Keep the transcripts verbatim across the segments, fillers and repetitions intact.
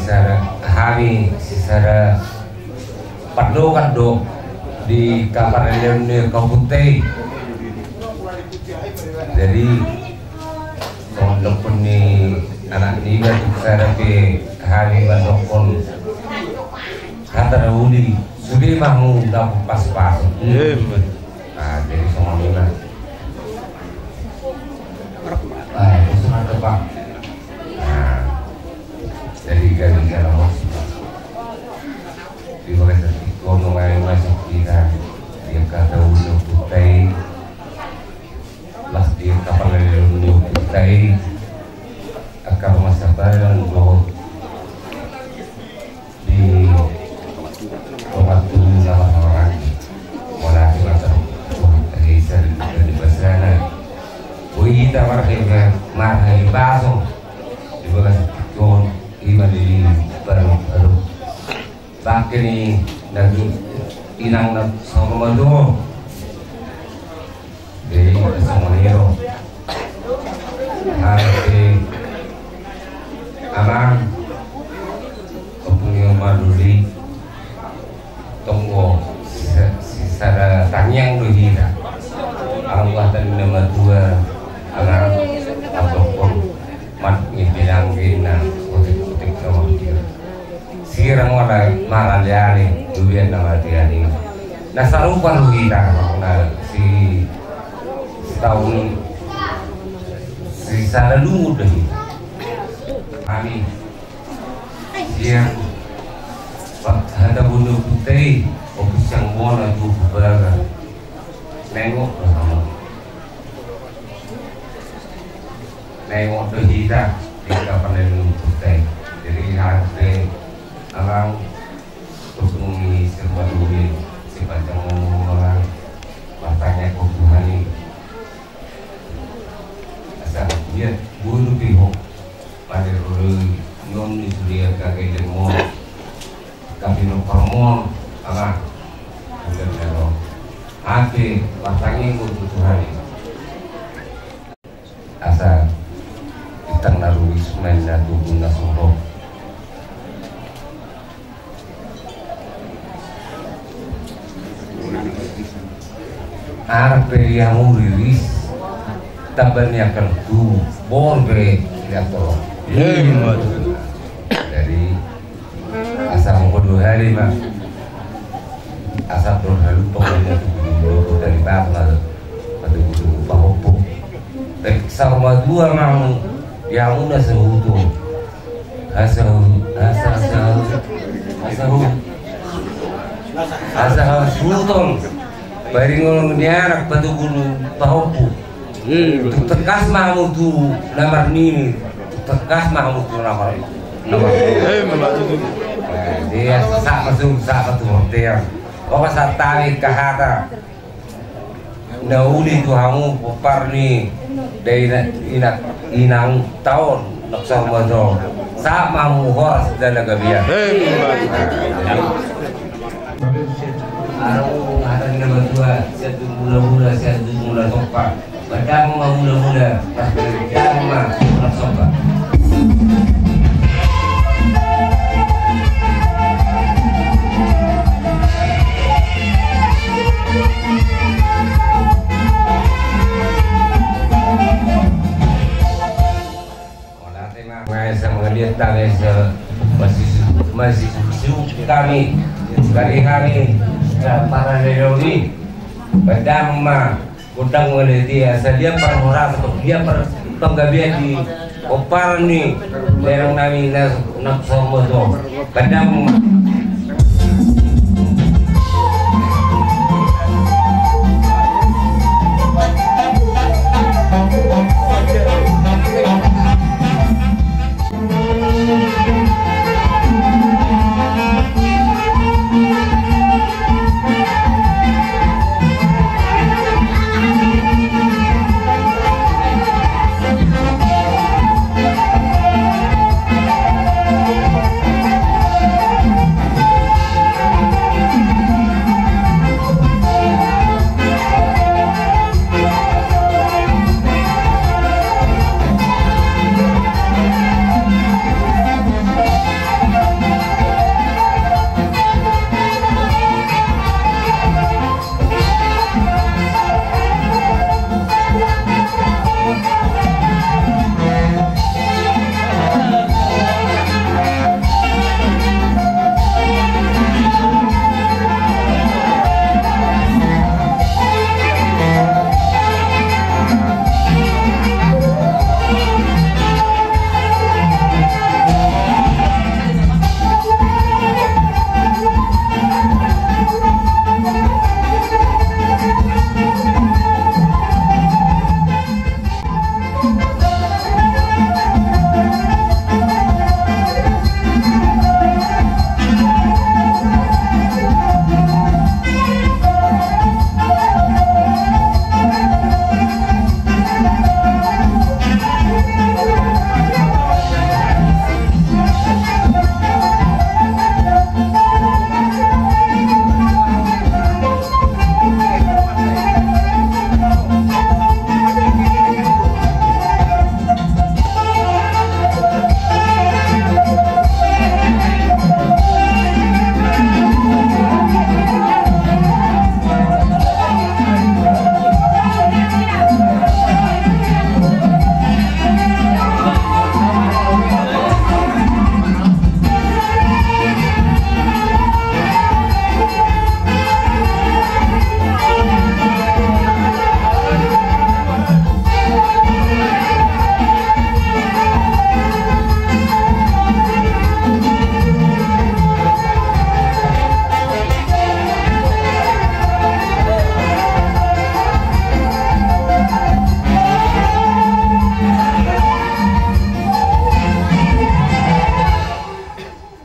Sisada, hami sisada pandohan do di kaparaleon ni angka ompunta i. Jadi songon dohonon ni anak niba, tung sada pe hami mandokkon hata na uli, sude ma hamu na pasupasu. Nah, jadi songon i ma. Ah, itu semangat, Pak. Nah, jadi gabe jala hosi, Pak. Di bagasan tingki on nunga masuk hita di angka ulaon ni ompunta i, las di angka paraleon ni ompunta i, angka rumah sabaran dohot di tonga tubu na marhahamaranggi. Mauliate ma tu Tuhanta, hesa di basana. Boi hita marhaha-, marhahipason di bagasan tingki on, i ma di baru-baru. Bangke ni na tu inang na saur matua. Jadi songon i do. Hape amang, ompung ni on maduli, tonggo sisa-, sisada tangiang do hita. Alana Tuhanta na matua, amang, adokkon mat ni pinanggil na putik-putik na mampir. Sirang wala maraleale, dubian na maraleale. Na sarupa do hita, na si-, sitaon sisada lungun do hita. Hami sian hata bonoku tei, opus yang bona tu baga. Nengok do hita. Nengok do hita di kapan yang lumpuh tei. Jadi harus deh, amang, terus mengisi rumah dulu, sepanjang umur, amang, bertanya ke Tuhan ini. Asa dia bunuh pihak pada roli non di suria kagak demo. Tapi no permon, amang. Udah demo. Hati, bertanya ke Tuhan ini. Asa itang na ruis main na tubu na soro. Arpe ia muriris tambah ni akan tu bor be ia tolong. Jadi asa mangkodo hali ma. Asa tolong halupa ko dia tu kudu dulu dari bab ma. Patubu-tubu pahompu. Tek sama dua mau. Ia muna sehutu. Asa hu-, asa asa hu-, asa hu-, asa hu-, asa hu-, huton. Baringon ni anak patubu-tubu pahompu. Tuk tangkas ma hamu tu na marnini. Tuk tangkas ma hamu tu na mar-, na mar-, eh, dia sak masuk, sak masuk dia. Oka satari kahata. Na uli tu hamu pompar ni daina, ina, inang taon. Laksa ma jo. Sahat ma hamu horas jala gabe. Hei. Aru hata ni na matua, sian tu mula-mula, sian tu mula sompa. Badang ma mula-mula, pas badang ma mula sompa. Mauliate ma, nga esa mangaliat tangis, eh, masih, masih susu kami, dari kami, eh, para leoni, badang ma, godang mauliate, asa dia parhoras, dia par-, panggabean di pomparan ni, lereng nami na, na somo do. Badang.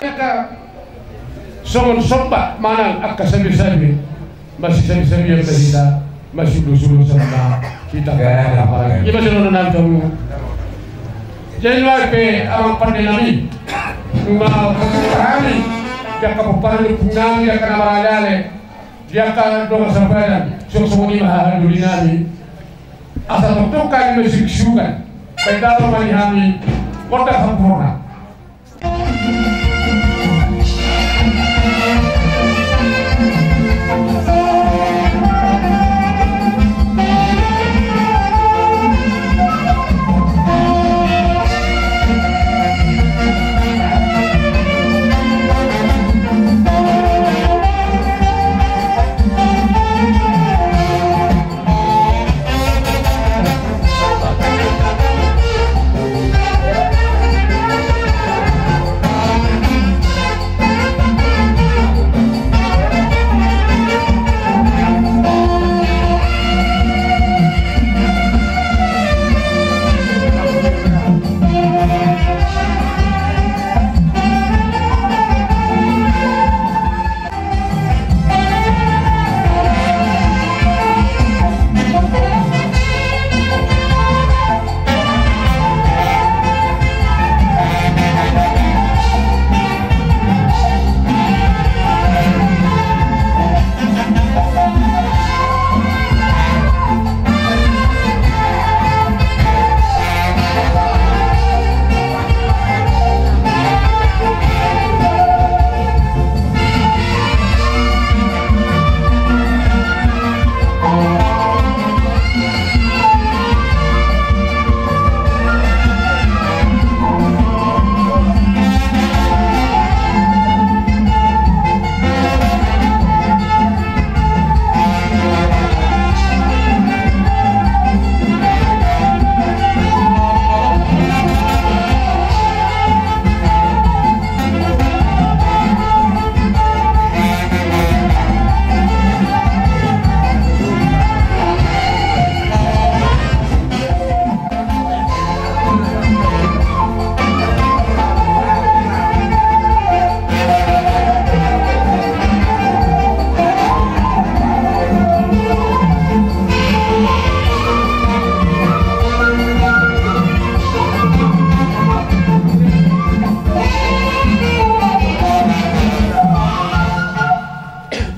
Angka songon somba manang angka sabe-sabe, masisabe-sabean ma hita, masiulos-ulosan ma hita. Ima songon nami tamu. Jadi lae pe amang pande nami, nunga hami di angka pomparan ni ompung nami, di angka na marale-ale, di angka dongan sabaran, songon i ma hahadoli nami. Asa tongtong hami masisugan, baen damang ma di hami gondang haburuna.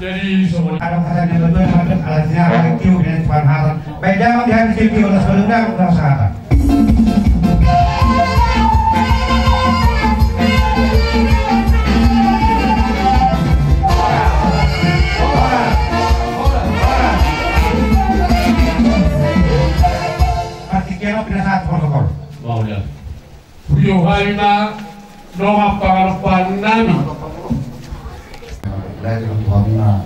Jadi songon i. Adong hata ni berdua, adong alatnya, ada kiu dengan sepan hata. Baik, jangan di hati kiu, kiu, atas belum dah, udah sehatan. Pasti kena pindah saat protokol. Mau dia. Hurio hami ma dongan pangalompaon nami. Lae tu hamuna,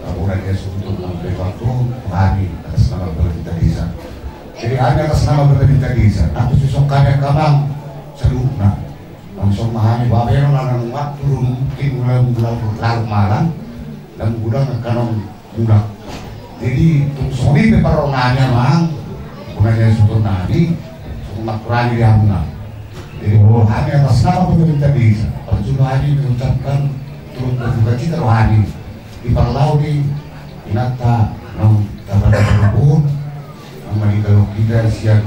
Kapolres Sumut, nang de facto, hami atas nama pemerintah desa. Jadi hami atas nama pemerintah desa, nang tu sisok hami angka amang saluhutna. Langsung ma hami babeno na nang waktu mungkin mulai mulai larut malam, dan gudang angka nang mulak. Jadi tung songon i pe parro nami amang, guna ni sutor nami, songon nangkurangi di hamuna. Jadi oh, hami atas nama pemerintah desa, parjolo hami mengucapkan turut berduka cita rohani di parlao ni inanta naung tapada parubun, naung maninggal hita sian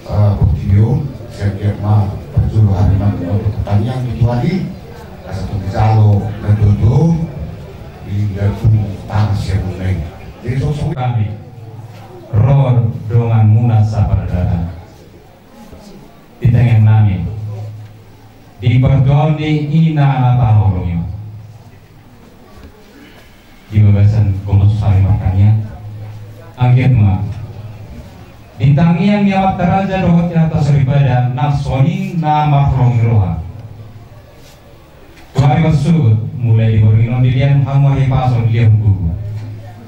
Eh, portibi on, sian dia ma parjolo hami ma, ma, ma, pertanian di Tuhan i, asa tung dijalo na tutu, di dalam tangan sian muna i. Jadi songon i. Hami ro donganmuna saparadaton di tangiang nami di partuaon ni ina na taholongi on. Di bagasan gomos hami martangiang, anggiat ma di tangiang ni amanta raja dohot inanta soripada na songon i na marholong ni roha. Tu ari marsogot mulai di borngin on dilehon hamu hahipason, dilehon gogo.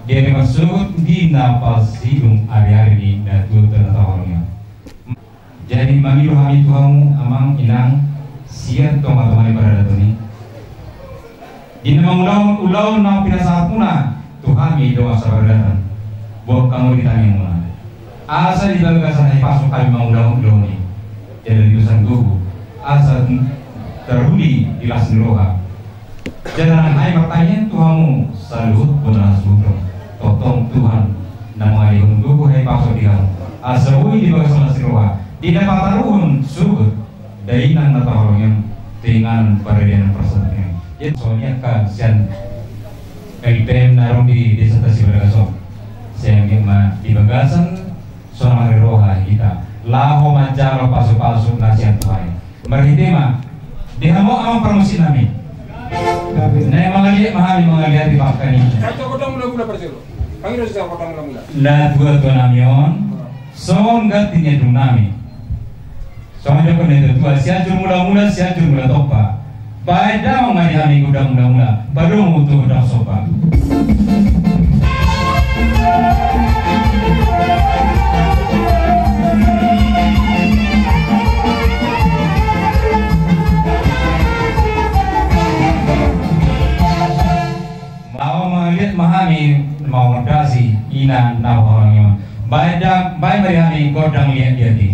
Di ari marsogot di na pasidung ari-ari ni natua-tua na taholongi on. Jadi mangido hami tu hamu amang inang sian tonga-tonga ni paradaton i, di na mangulahon ulaon na pinasahatmuna tu hami dongan saparadaton, boan hamu di tangiangmuna. Asa di bagasan hahipason hami mangulahon ulaon i, jala di bagasan gogo, asa Taruli di las ni roha. Jala nang ahu martangiang tu hamu saluhut bona suhut. Tongtong Tuhan na mangalehon gogo hahipason di hamu. Asa boi di bagasan las ni roha, di na pataruhon suhut dainang na taholongan tu inganan pardalanan parsaulian. Jadi songon i angka sian L P M na adong di desa Tasibalagas on. Sai anggiat ma di bagasan sonang ni roha hita laho manjalo pasupasu na sian Tuhan i. Marhite ma, di hamu amang parmusik nami. Na mangaliat ma hami mangaliat di bangka ni. Kami tu godang mula-mula parjolo. Kami tu godang mula-mula. Na tua-tua nami on, songon ganti ni andung nami. Songon didok ni na tua-tua, Sianjur Mula-mula, Sianjur Mula Tompa. Baen damang ma di hami godang mula-mula, padomu tu godang somba. Mau mangaliat ma hami, mau mandasi ina na hahonongi on. Baen da, baen ma di hami godang liat-liat i.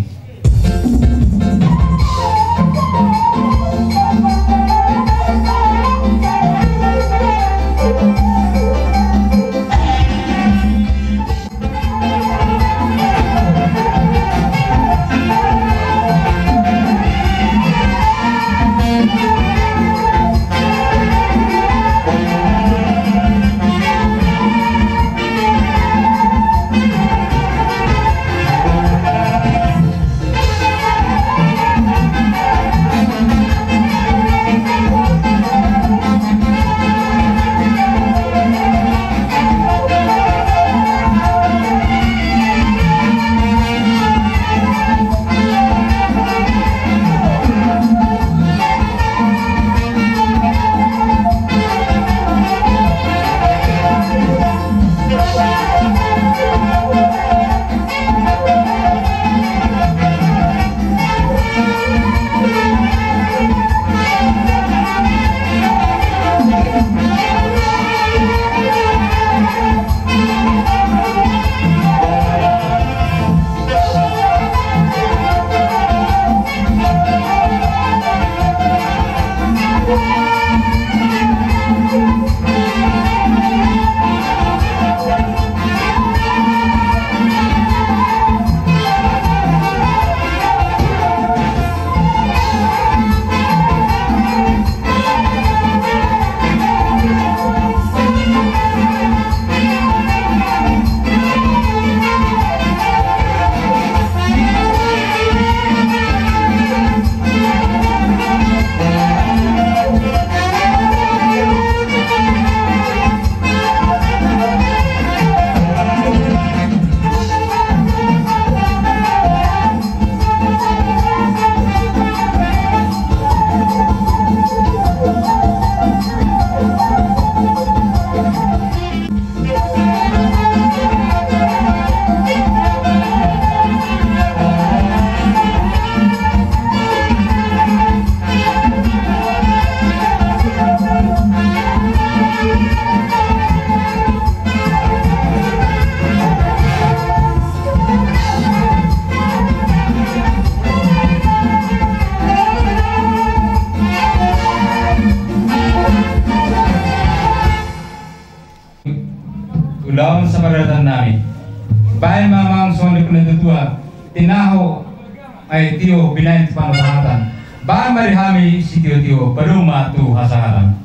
Ulaon saparadaton nami. Baen ma amang songon didok ni na tua-tua, tinahu, ai tio binaen tu panutahatan. Baen ma di hami sitio-tio, padomu ma tu hasahatan.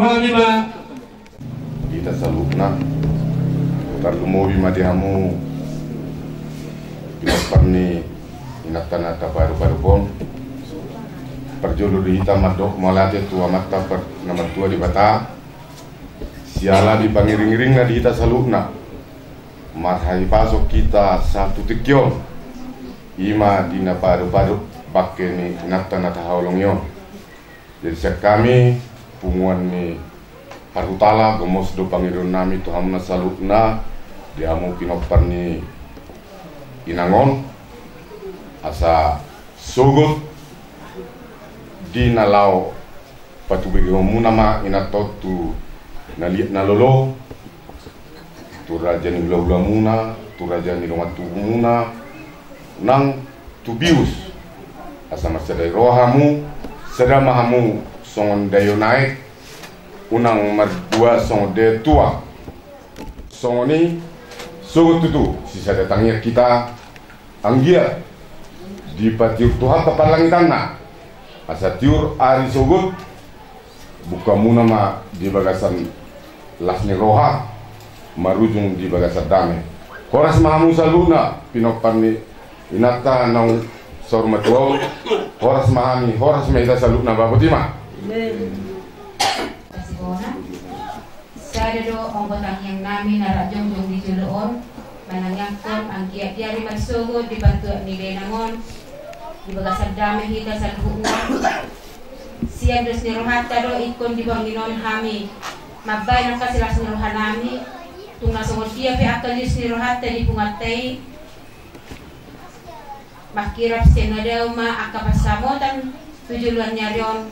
Hami ma. Hita saluhutna, tarlumobi ma di hamu pinompar ni inanta na taparuparu on. Parjolo di hita mandok mauliate tu Amanta par-, na martua Debata, siala di pangiring-iringna di hita saluhutna, marhahipason hita sahat tu tingki on, i ma di na paruparu bangke ni inanta na tahaholongi on. Jadi sian hami, punguan ni Parhutala, gomos do pangidoan nami tu hamuna saluhutna, di hamu pinompar ni inang on, asa sogot Di na laho patubegehonmuna ma inanta on tu na liat na lolo, tu raja ni hulahulamuna, tu raja ni dongan tubumuna, nang tu bius, asa marsadai roha hamu, sada ma hamu songon daion aek, unang mardua songon daion tuak. Songon i, sogot tutu sisada tangiang hita, anggiat dipatiur Tuhanta parlangitanna, asa tiur ari sogot, bungkamuna ma di bagasan las ni roha, marujung di bagasan dame. Horas ma hamu saluhutna, pinompar ni inanta naung saur matua on, horas ma hami, horas ma hita saluhutna, bapoti ma. Amen. Sada do onggo tangiang nami na rap jongjong di jolo on, manangiangkon anggiat di ari marsogot di pantuak ni dainang on, di bagasan dame hita saluhutna. Sian dos ni rohanta do ingkon di borngin on hami mambahen angka silas ni roha nami, tung na songon dia pe angka lius ni rohanta di punguanta i, mangkirap sian na dao ma angka pansamotan tu joloan ni ari on,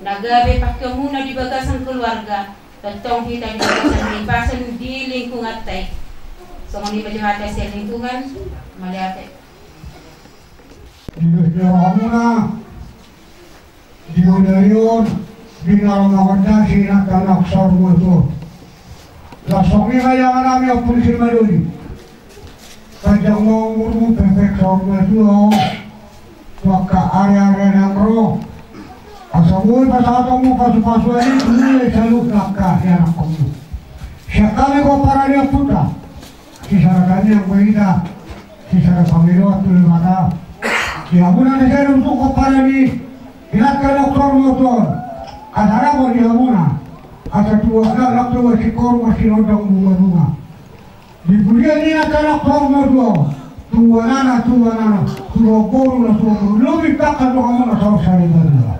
na gabe pangkeonmuna di bagasan keluarga, tongtong hita di bagasan hahipason di lingkunganta i. Songon i ma jo hata sian lingkungan, mauliate. Di dos ni rohamuna, di bodari on, di na laho mangondasi inanta naung saur matua on. Laos songon i ma i, amang nami, Ompu Simanjujung. Panjang ma umurmu, pepet saur matua ho tu angka ari-ari na naeng ro. Asa boi pasahatonmu pasu-pasuan i tu saluhut angka ianakkonmu. Sian hami pomparan ni ompunta, sisada tangiang ma hita, sisada pangidoan tu Debata. Di hamuna na sada tusuk pomparan ni inanta naung saur matua on, asa dapot di hamuna, asa tubu anak, tubu singkoru, marsinondang bunga-bunga. Di pudian ni inanta naung saur matua on, tubu anakna, tubu anakna, tubu boru na tubu boru, lobi tangkas donganmuna saur sarimatua.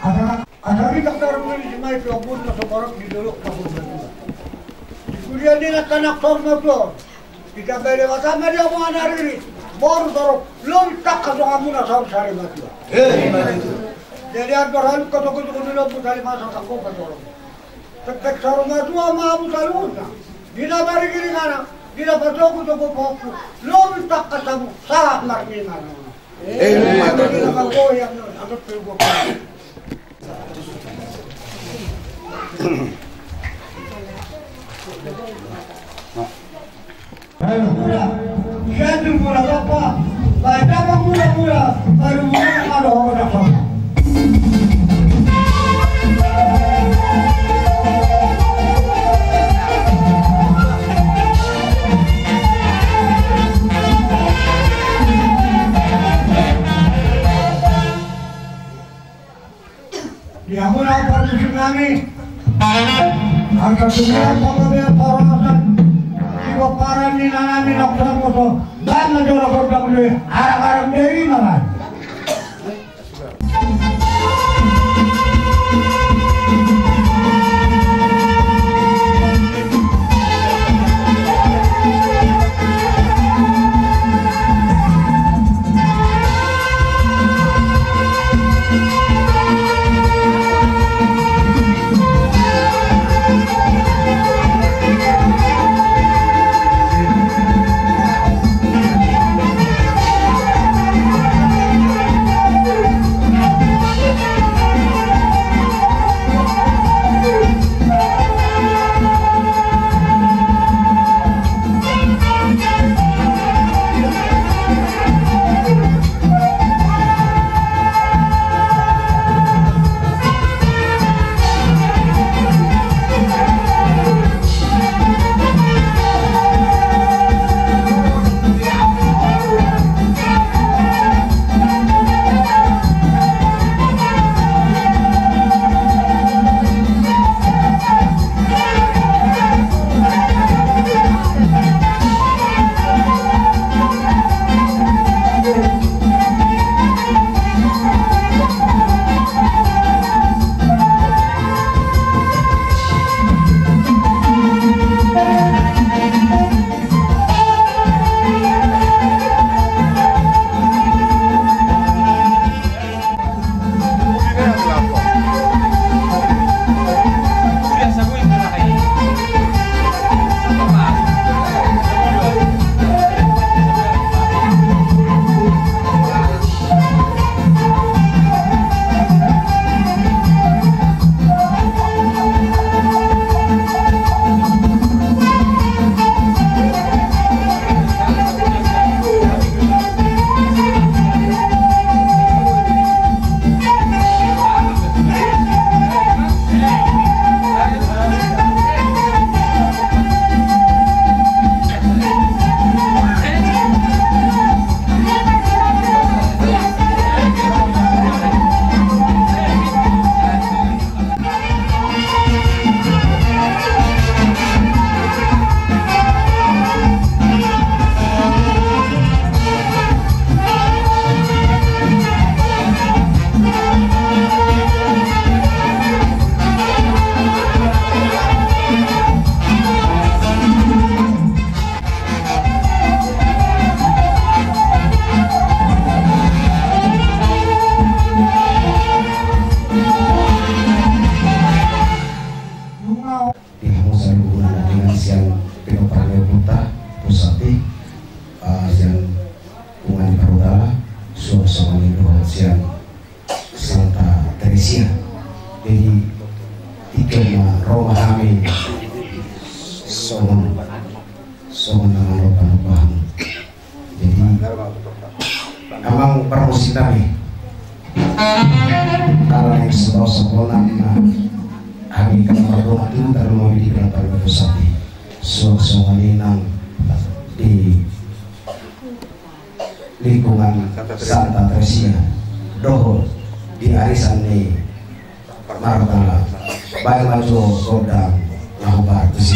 Asa Asa ringkot na ro muli si mai tu ombun na so borok di dolok na purba tua. Di pudian ni inanta naung saur matua on, ditambai Debata ma di hamu anak riri, boru torop, lobi tangkas donganmuna saur sarimatua. Jadi andor halumpang togu-togu di lombu, tali masa tangkopan torop. Pepet saur matua ma hamu saluhutna. Di na marigi-rigi anak, di na patogu-togu pahompu, lobi tangkas hamu sahat marninga. Emma tutu. Di hamuna parmusik nami, angka tumian panggabean parhorasan di pomparan ni inanami naung saur matua on, baen ma jolo gondang doi, arang-arang doi ma baen. Sia. Jadi, tinggal ma ro ma hami songon, songon na manopanopa hamu. Jadi, amang parmusik nami, ala ni sebo-sebo nama hami kan mardongan tu tarlumobi di Bidang Pariwisata i. Suang songon i nang di lingkungan Santa Teresia dohot di arisan ni Martala. Baen ma jo gondang na hupartusi.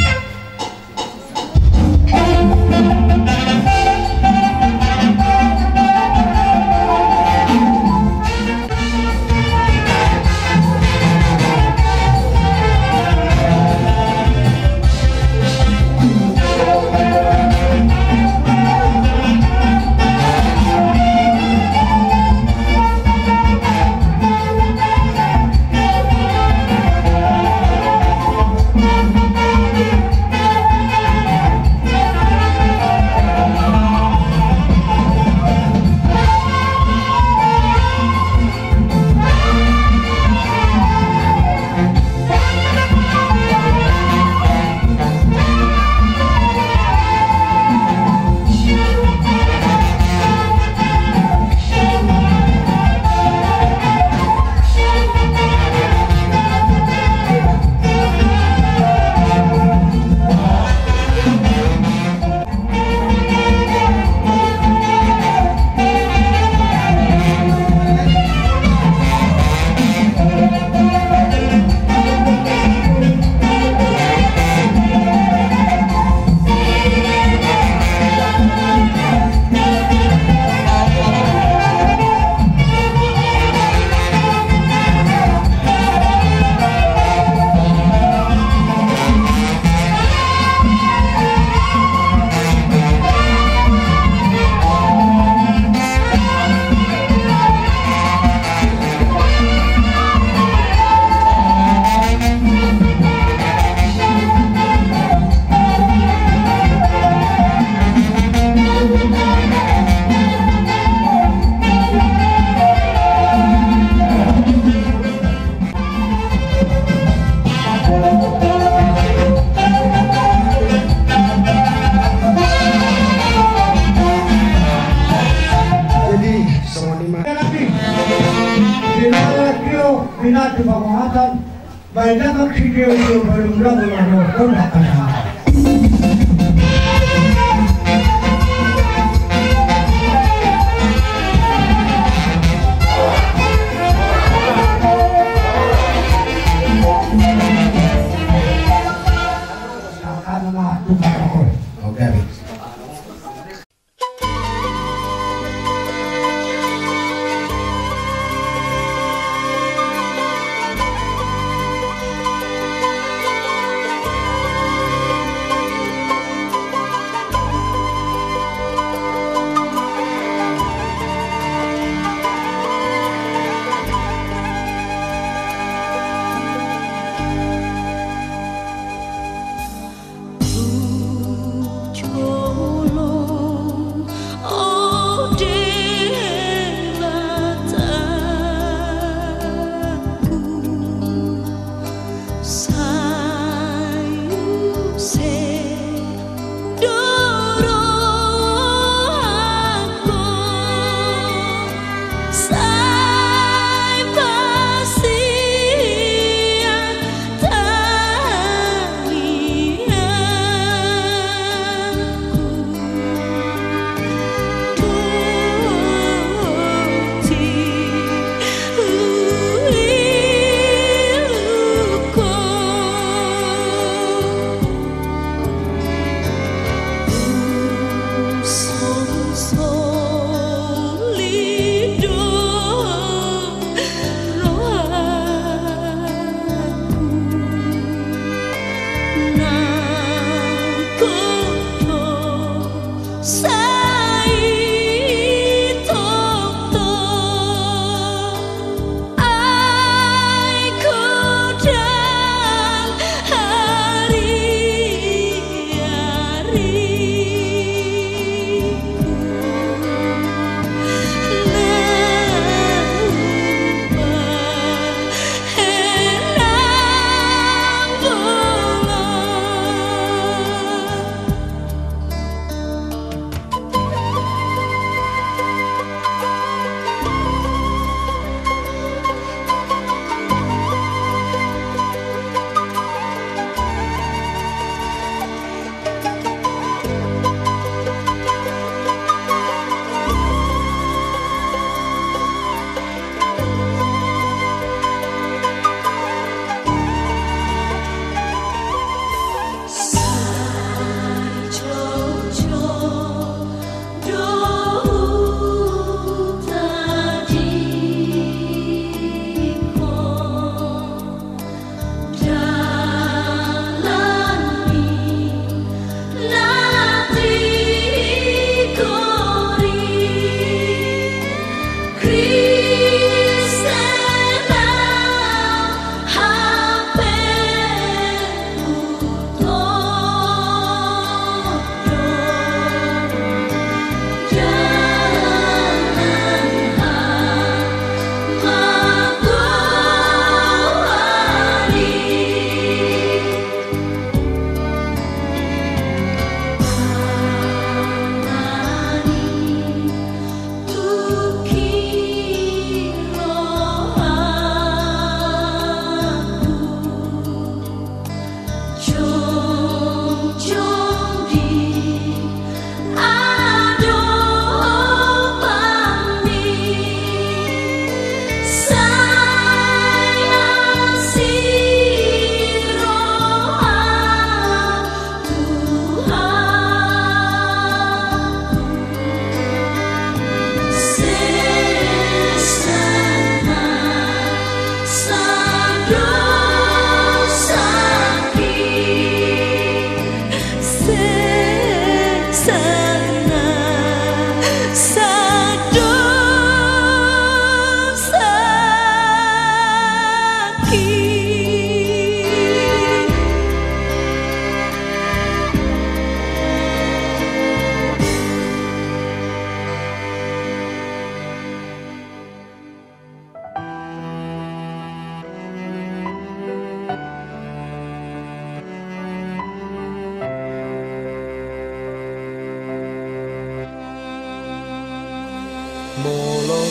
Jadi, songon i ma. Di na ro di na tu panggohatan, baen damang si Dio, Dio baru mula mula ro, ro na kaya. Oke.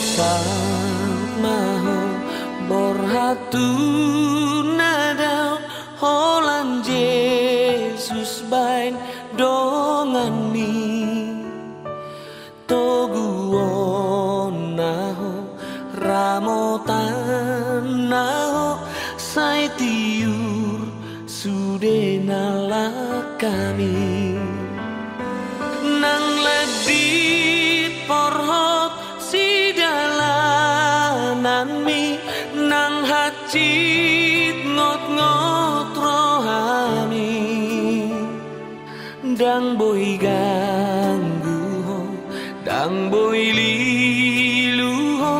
Sahat ma ho borhat tu na dao, holan Jesus baen donganmi. Toguonna ho, ramotanna ho, sai tiur sude na langkami. Nang landit porhot sidalananmi, nang hansit ngotngot rohami. Ndang boi ganggu ho, ndang boi lilu ho,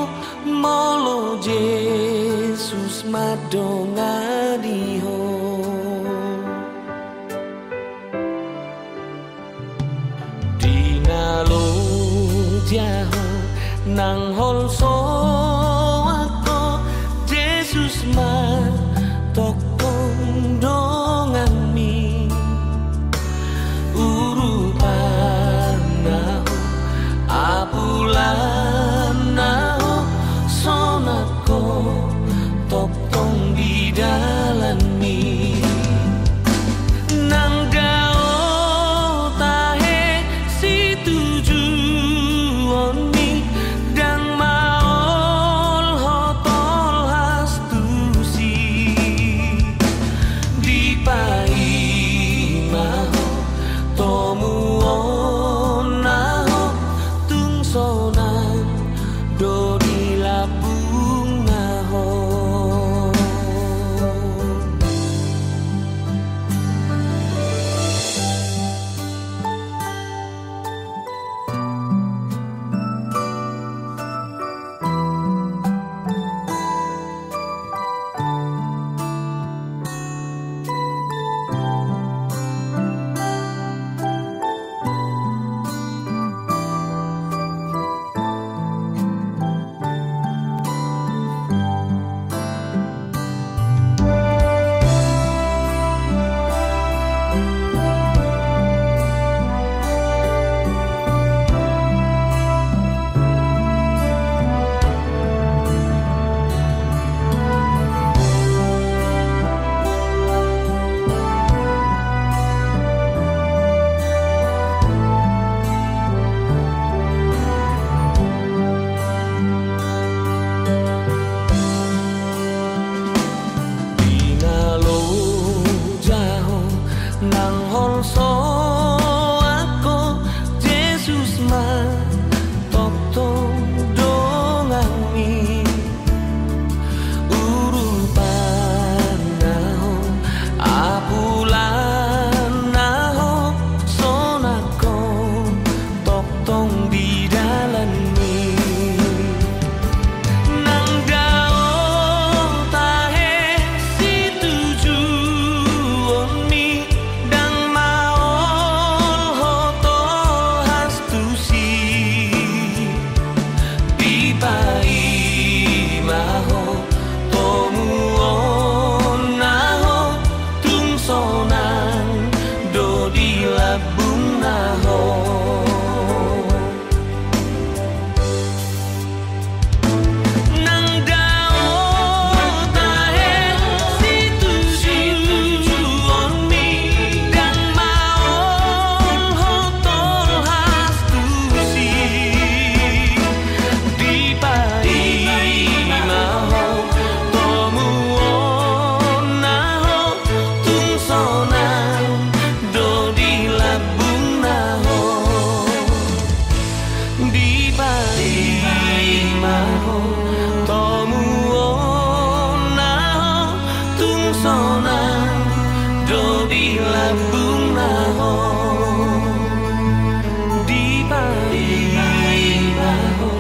molo Jesus mandongani ho. Di na loja ho, nang holsoan ho, Jesus ma tongtong donganmi. Urupanna ho, apulanna ho, sonang ho tongtong di dalanmi. Nang dao tahe situjuonmi, ndang maol ho tolhas tusi. Dipaima ho, tomuonna ho, tung sonang do di lambungna ho. Di na loja ho, nang holsoan ho, Jesus ma tongtong donganmi. Urupanna ho, apulanna ho, sonang ho tongtong di dalanmi. Nang dao tahe situjuonmi, ndang maol ho tolhas tusi. Dipaima ho, tomuonna ho, tung sonang do di lambungna ho. Nang dao tahe situjuonmi, ndang maol ho tolhas tusi. Dipaima ho, tomuonna ho, tung sonang do di lambungna ho. Dipaima ho, tomuonna ho, tung sonang do di lambungna ho. Dipaima ho,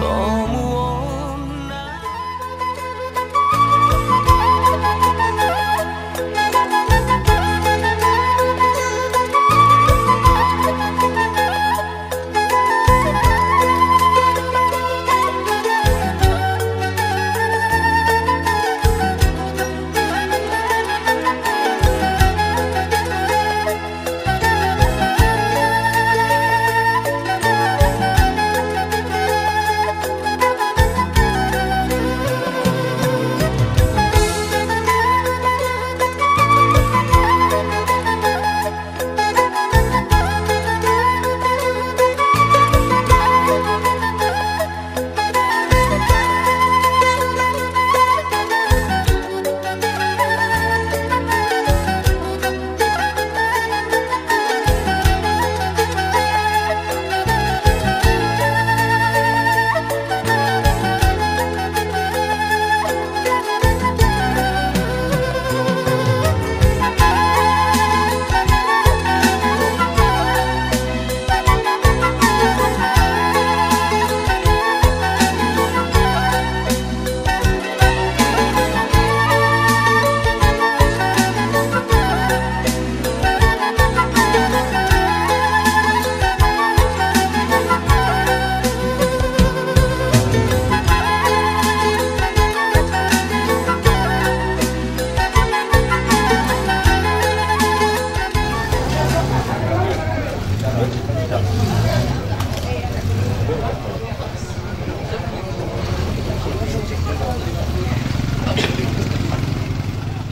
tomuonna.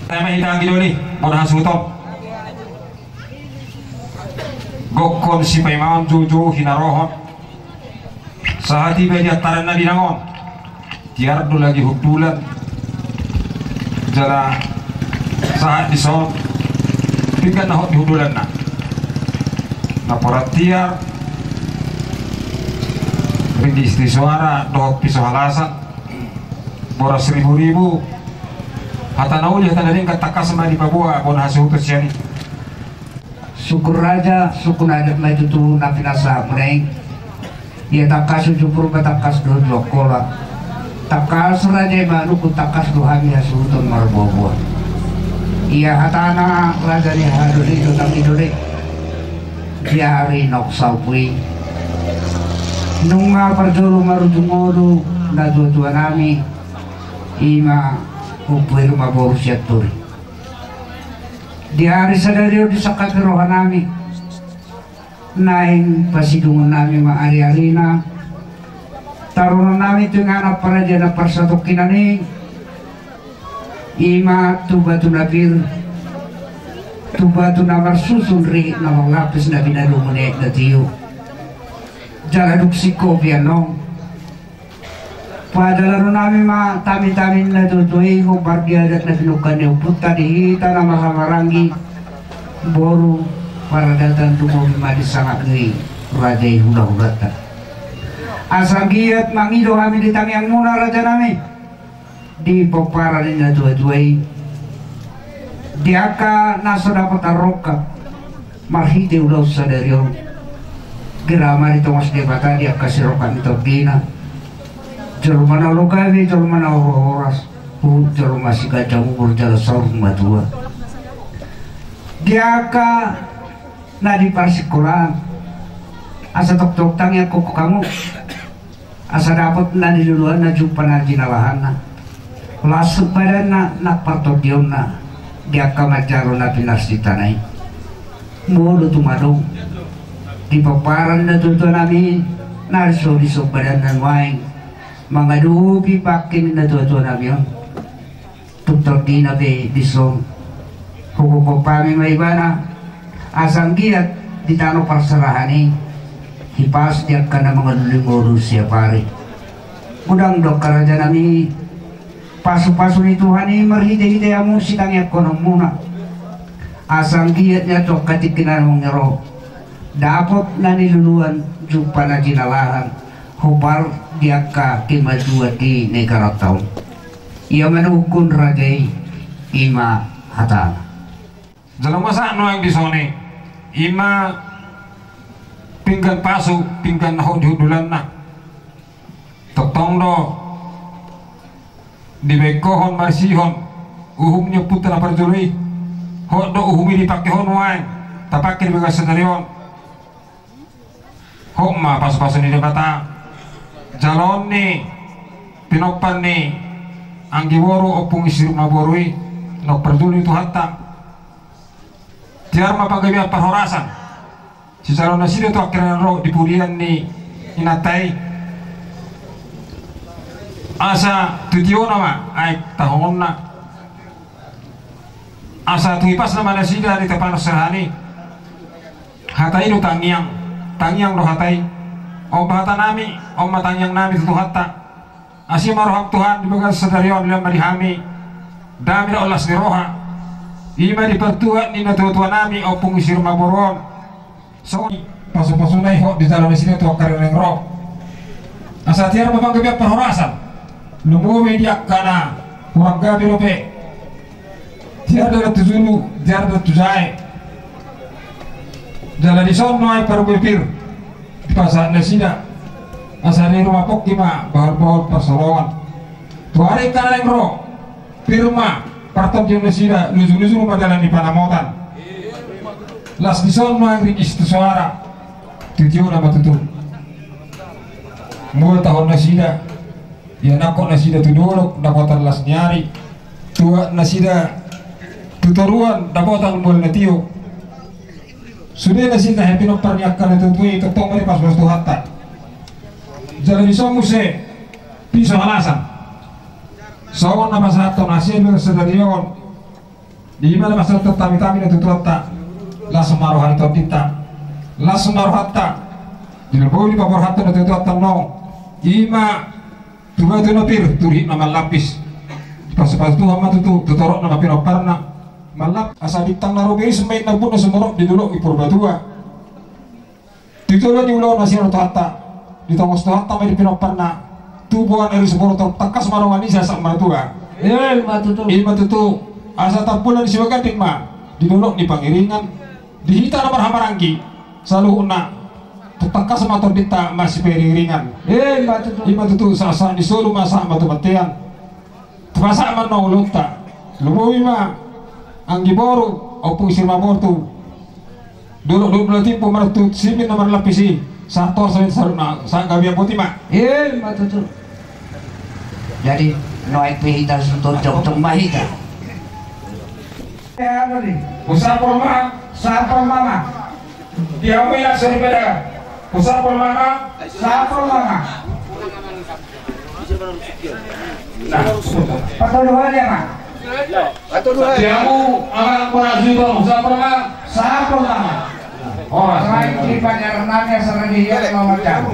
Sai ma hita anggi doli, bona hasuhuton. Gokhon sipaimaon, joujou hinarohon. Sahat iba di antaran na binangon. Tiar do lagi hundulan. Jala sahat dison pinggan na hot di hundulanna. Naporan tiar, ringgit sitio soara dohot piso halasan, boras ribu-ribu. Hata na uli, hata na denggan, tangkas ma dipaboa bona hasuhuton sian i. Sungkun raja, sungkun adat ma i tutu na pinasahatmuna i. Ia tangkas uju Purba, tangkas do tu Angkola. Tangkas raja i manungkun, tangkas do hami hasuhuton marboaboa. Ia hatana raja ni hahadoli do tanggi doli. Di ari naung salpu i, nunga parjolo marujung ngolu natuatuanami, i ma Ompu i Rumaboru Sianturi. Di ari sadari on disangkapi rohanami, naeng pasidungonnami ma ariarina, tarunonnami tu inganan parajaian parsatongkinan i, i ma tu batu na pir, tu batu na marsusun rihit na marlapis na binalu ni aek na tio. Jala dung singkop i annon, padalanonnami ma tamitami ni natuatua i hombar di adat na pinungka ni ompunta di hita na marhahamaranggi, boru paradatan, lumobi ma di sangap ni raja i hulahulanta. Asa anggiat mangido hami di tangiangmuna rajanami di pomparan ni natuatua i, di angka na so dapot arrongkap marhite ulaon sadari on. Gera ma ditongos Debata di angka sirongkap ni tondina, jolma na olo gabe, jolma na olo horas, huhut jolma siganjang umur jala saur matua. Di angka na di parsikolaan, asa tongtong tangiangkon hamu, asa dapot na niluluanna, jumpa na jinalahanna, las badanna nang partondionna di angka manjalo na pinarsinta i. Molo tung adong di pomparan ni natuatuanami na so dison badanna nuaeng mangadopi bangke ni natuatuanami on, tung tondina be dison. Hugokhon hami ma ibana, asa anggiat di tano parserahan i hipas di angka na mangalului ngolu siapari. Godang do angka rajanami, pasupasu ni Tuhan i marhitehite hamu sitangiangkononmuna, asa anggiat nian tu angka tingki na naeng ro dapot na niluluan, jumpa na jinalahan, hombar di angka kemajuan di negaranta on. Ia manungkun raja i, i ma hatana. Jala masa nuaeng dison i, i ma pinggan pasu, pinggan na hot di hundulanna. Tongtong do dibaen ho on marisihon uhum ni ompunta na parjolo i. Hot do uhum i dipangke ho nuaeng, tapangke di bagasan sadari on. Hot ma pasupasu ni Debata, jaloon ni pinompar ni anggi boru Ompung i si Rumaboru i, na parjolo ni Tuhanta. Tiar ma panggabean parhorasan sijalo nasida tu angka na ro di pudian ni inanta i. Asa tu tiona ma aek tahononna. Asa tu hipasna ma nasida di tapanon serahan i. Hata i do tangiang, tangiang do hata i. On ma hatanami, on ma tangiangnami tu Tuhanta. Asi ma roham Tuhan di bagasan sadari on, lean ma di hami dame dohot las ni roha. I ma di partuat ni natuatuanami Ompung i si Rumaboru on. Songon i pasupasuna i hot dijalo nasida tu angka na naeng ro. Asa tiar ma panggabean parhorasan, lumobi di angka na hurang gabe dope. Tiar do tu julu, tiar do tu jae. Jala dison nuaeng parbue pir dipasahat nasida. Asa di ruma pongki ma bahulbahul parsolongan. Tu ari angka na naeng ro, pir ma partondion nasida, lujuluju ma dalan ni panamotan. Las dison nuaeng ringgit sitio soara. Tu tiona ma tutu. Mual tahon nasida. Ianakhon nasida tu dolok dapotan las ni ari. Tuat nasida tu toruan dapotan mual na tio. Sude nasida happy nompar ni angka natuatua i, tongtong ma dipasupasu Tuhanta. Jala dison muse piso halasan. Songon na pasahathon nasida sadari on. Ima na mansai tartami-tami natuatuanta. Las ma roha ni tondinta. Las ma rohanta. Di lomo i dipaborhat natuatuanta annon. Ima tu batu na pir, tu rihit na marlapis. Dipasupasu Tuhan ma tutu, tu torop na ma pinomparna. Marlapis, asa bintang na rumiris ma i na umburna sumorop di dolok i Purbatua. Di tolo ni ulaon na sian Tuhanta, ditongos Tuhanta ma i di pinomparna, tu boan ari sumorop tangkas ma dongan i sahat sahat matua. Ima tutu. Ima tutu, asa tampulan ni siwaganding ma, di dolok ni Pangiringan, di hita na marhahamaranggi, saluhutna, tangkas ma tondinta masipairing-iringan. Ima tutu. Ima tutu, sahat sahat ni solu ma sahat ma tu bontean. Tupa sahat ma annon ulaonta. Lumobi ma anggi boru, Ompu Sirmabortu. Dolok, dolok na timbo martu simin na marlapis i. Sahat torus ma hita saluhutna, sahat gabe, boti ma. Ima tutu. Jadi, nuaeng pe hita suhut jongjong ma hita. Husapol ma. Sapol ma. Dia mui langsung pada. Husapol ma. Sapol ma. Nah, patodohan dia ma. Dia mu anak pernah juga husapol ma. Sapol ma. Oh, di panjaran nami asal di dia mau macam.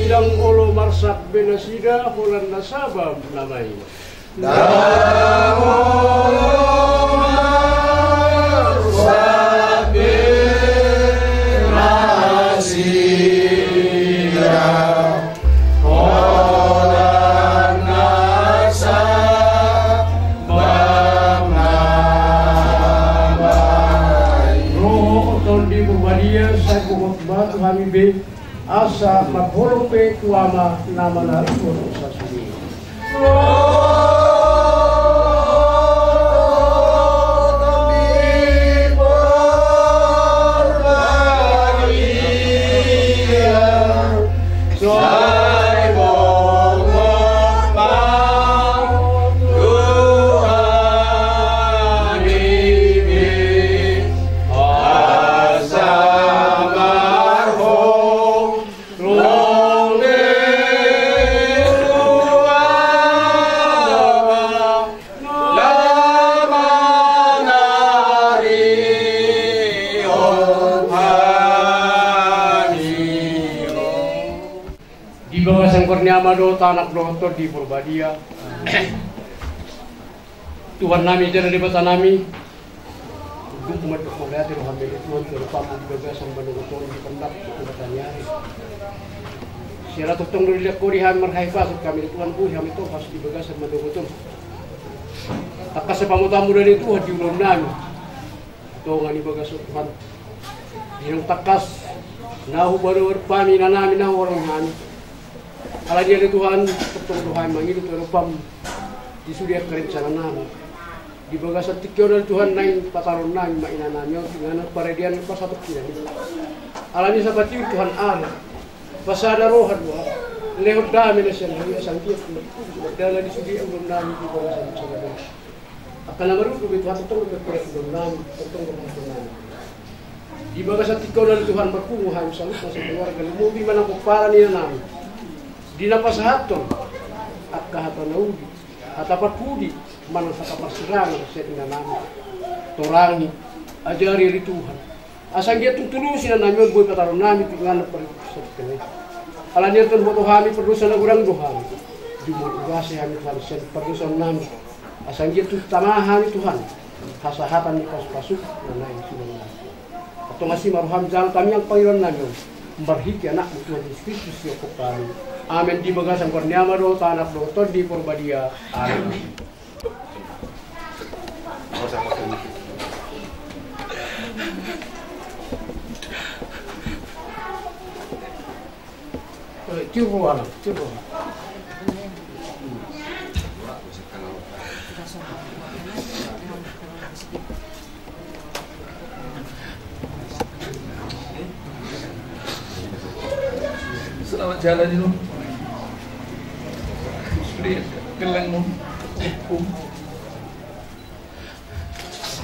Ndang olo marsak be nasida holan na saba nama i. Roha, Tondi, Porbadia, sai bohot ma tu hami be, asa mangholong pe tu Ama na manarihon sasuli. Di bagasan goar ni Ama dohot Anak dohot Tondi Porbadia. Tuhan nami, jala Debata nami, dung mandok mauliate do hami, Tuhan, tu adopanMu di bagasan manogot on di pandapot tu hami. Siala tongtong do dilehon Ho di hami marhahipason hami, Tuhan, boi hami tongkas di bagasan manogot on. Tangkas hapamotoanMu do ale Tuhan di ulaon nami. Tonga ni bagas on, Tuhan. Di na tangkas na hupaboa hami ina nami, na huholongi hami. Alani i ale Tuhan, tongtong do hami mangido tu adopanMu di sude angka rencana nami. Di bagasan tingki on ale Tuhan, naeng patarahon nami ma ina nami on tu inganan paradian, pasahat tu inganan. Alani i sahat tu Tuhan, ale pasada roha, Tuhan. Lehon dame na sian Ho, asa anggiat tu, tu, tu, dalan di sude ulaon nami di bagasan sada. Angka na marungu be Tuhan, tongtong do berkenan tu ulaon nami, tongtong do berkenan tu ulaon nami. Di bagasan tingki on ale Tuhan, marpungu hami saluhutna sakeluarga, lumobi ma nang pomparan ni ina nami. Di na pasahathon angka hata na uli, hata parpudi, manang hata parsirangan sian ina nami. Torangi, ajari ale Tuhan. Asa anggiat tung tulus ina nami on, boi patarahon nami tu inganan paradian. Alani i Tuhan, huboto hami pardosa na godang do hami. Jumolo ugasi hami Tuhan sian pardosaon nami. Asa anggiat tung tama hami Tuhan hasahatan ni pasupasum na naeng sian nami. Antong asi ma rohaM jala tangiang pangidoan nami on, marhite AnakMu Tuhan Jesus Kristus sihophop hami. Amen. Di bagasan goar ni Ama dohot Anak dohot Tondi Porbadia. Amen. Selamat jalan, Inong. Sude gellengmon.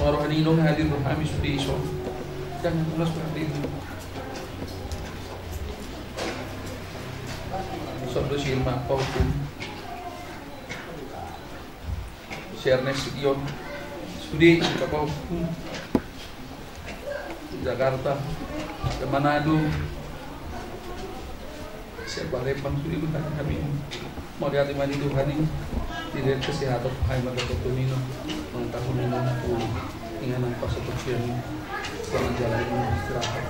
Maro ni Inong hadir do hami sude dison. Jangan pulas berarti. Sondo si Irma Paukun. Si Ernest Ion, sude, Bapak, Jakarta, ke Manado, siap balik bang sude, bukan kami. Mau diatimani Tuhan ini, diberi kesehatan, hai mata ketumino, mengetahui minum, inganan pas ketujuan, selamat jalan, istirahat.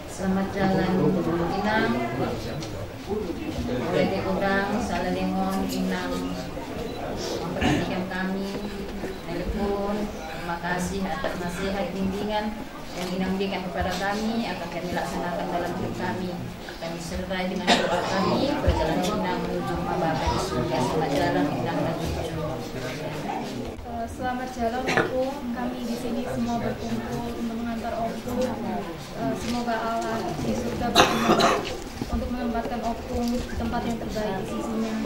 Selamat jalan, Inang. Mulai dari godang, saleleng on Inang memperhatikan kami, telepon. Terima kasih atas nasihat, bimbingan yang Inang berikan kepada kami, akan kami laksanakan dalam hidup kami. Kami sertai dengan doa kami, perjalanan Inang menuju rumah Bapa di surga. Selamat jalan, Inang, dan cucu. Eh, selamat jalan, Ompung. Kami di sini semua berkumpul untuk mengantar Ompung. Eh, semoga Allah di surga berkenan untuk menempatkan Ompung di tempat yang terbaik di sisinya.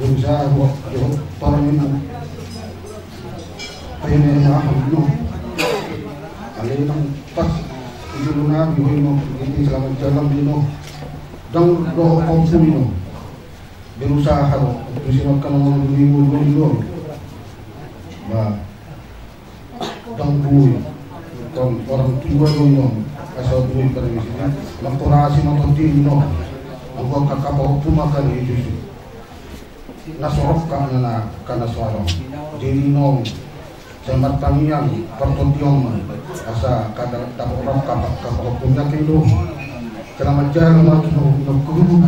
Berusaha ho, jo, torang ini. Ayo ne, maaf, no. Alai nang pas, itu lu nabi, ho, no. Ini selamat jalan, no. Dang, do, kau sini, no. Berusaha, no. Itu sih makan, no, di, di, di, di, no. Ba, dang boi. Kan orang tua do, no. Asal boi pada di sini. Makorasi, makotin, no. Anggo kakapa hukum akan itu sih. Na so rap ka na, na, ka na so adong. Jadi nong, sai martangiang partondion, asa kada dapot rap ka, ka, ka, ka, punyakin do. Selamat jalan lagi, no, no, guru.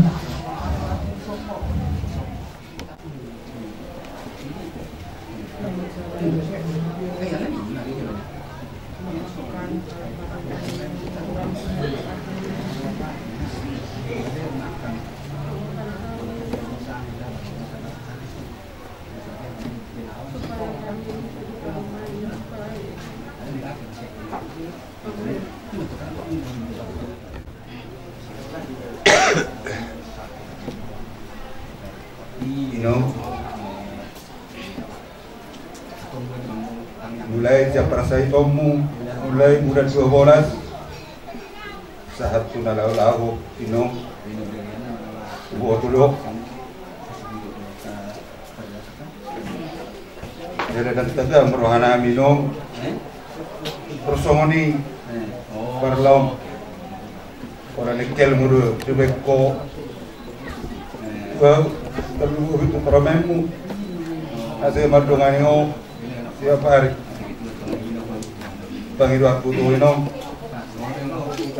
Ino. Mulai jam parsahitonmu, mulai bulan dua belas, sahat tu na laho-laho, ino. Buat dulu. Jadi dan tanda merohana minum. Persongoni. Parlaum. Ora lekel mudo jubekko. Wau, terlugu itu permenmu. Asa mardongani ho. Siap hari. Pangido aku tu inong.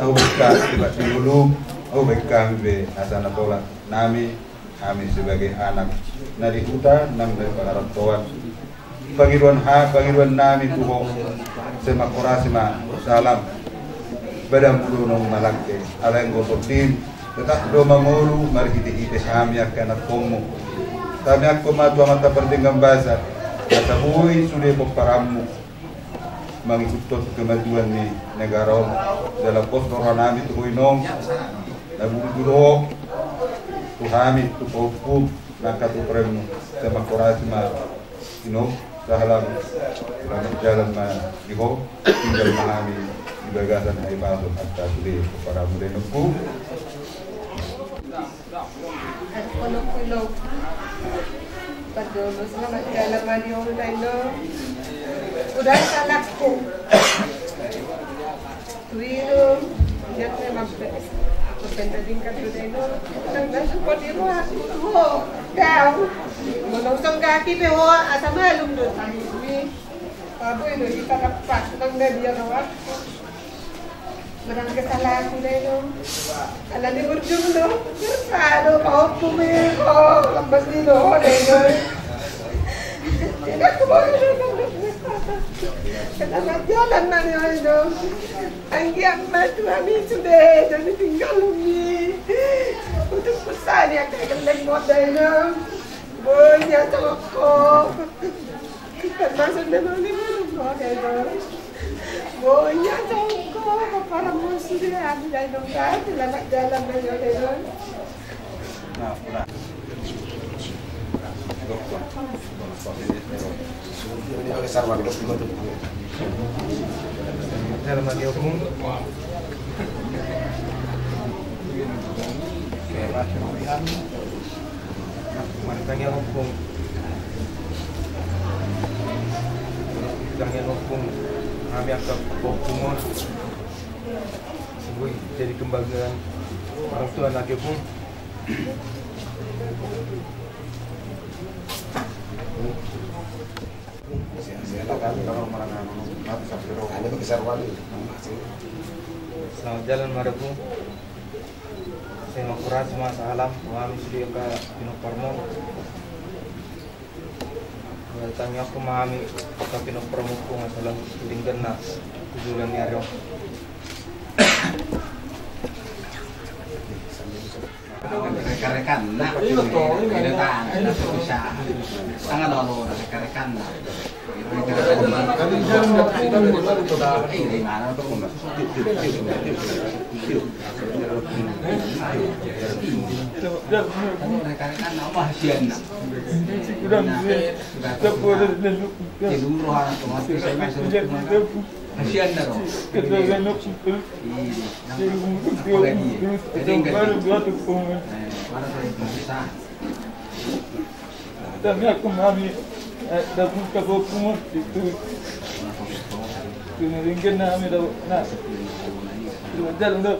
Au bekka, tiba dulu. Au bekka, be, asa na tolak. Nami. Hami sebagai anak na di huta nang dari pangarantoan. Pangidoan ha, pangidoan nami tu ho. Sai mangkorasi ma salam. Badanmu do na malangke. Alai anggo tondim. Tetap do mangolu marhite-hite hami angka anakkonmu. Hami angka ma tu amanta pardenggan basa. Asa boi sude pomparanmu. Mangihuthon kemajuan ni negara on. Jala pos do roha nami tu ho inong. Na buru do ho tu hami tu pahompum nangka tu permenmu. Sai mangkorasi ma inong. Salam. Selamat jalan ma di ho. Tinggal ma hami di bagasan hahipason angka sude pomparanmu da inongku. Aku pun aku lo. Pajolo selamat jalan ma di ho da inong. Udah salahku. Tu inong. Dia tu memang bes. Aku pendading kan tu da inong. Nang nasupo di ho aku tu ho. Dau. Monong songgaki pe ho asa malum do. Tapi ini kita dapat nang dia rawat. Barang kesalahanku da inong. Ala ni burjung do. Dosa do pahompum i ho. Lambas ni do ho da inong. Tidak aku mau. Selamat jalan ma di ho inong. Anggiat ma tu hami sude jadi tinggal hami. Untuk pesan yang kagak lembot da inong. Bonya toko. Kita masuk dalam ni minum kau da inong. Bonya toko. Para musuh dia ambil da inong kan. Selamat jalan ma di ho da inong. Tangiang ompung. Tangiang ompung. Hami angka ompung on. Jadi kebanggaan orang tua anak ibu. Selamat jalan ma da, Bu. Sai mangkurasi ma sahalam tu hami sude angka pinomparmon. Tangiangkon ma hami angka pinomparmon tu nga salam denggan na tu joloan ni ari on. Rekan-rekan na, iya, betul, ini na, bisa. Tangan dulu, rekan-rekan na. Rekan-rekan na. Iya, di mana tuh? Rekan-rekan na, apa hasianna? Nah, sudah, sudah. Tidur, orang tua, masih saya masih. Hasianna do. Apalagi. Jadi, enggak. Mana saya bisa. Tangiangkon ma hami, eh, da buka boku mo, itu. Itu na denggan na hami da, na. Itu jalan da.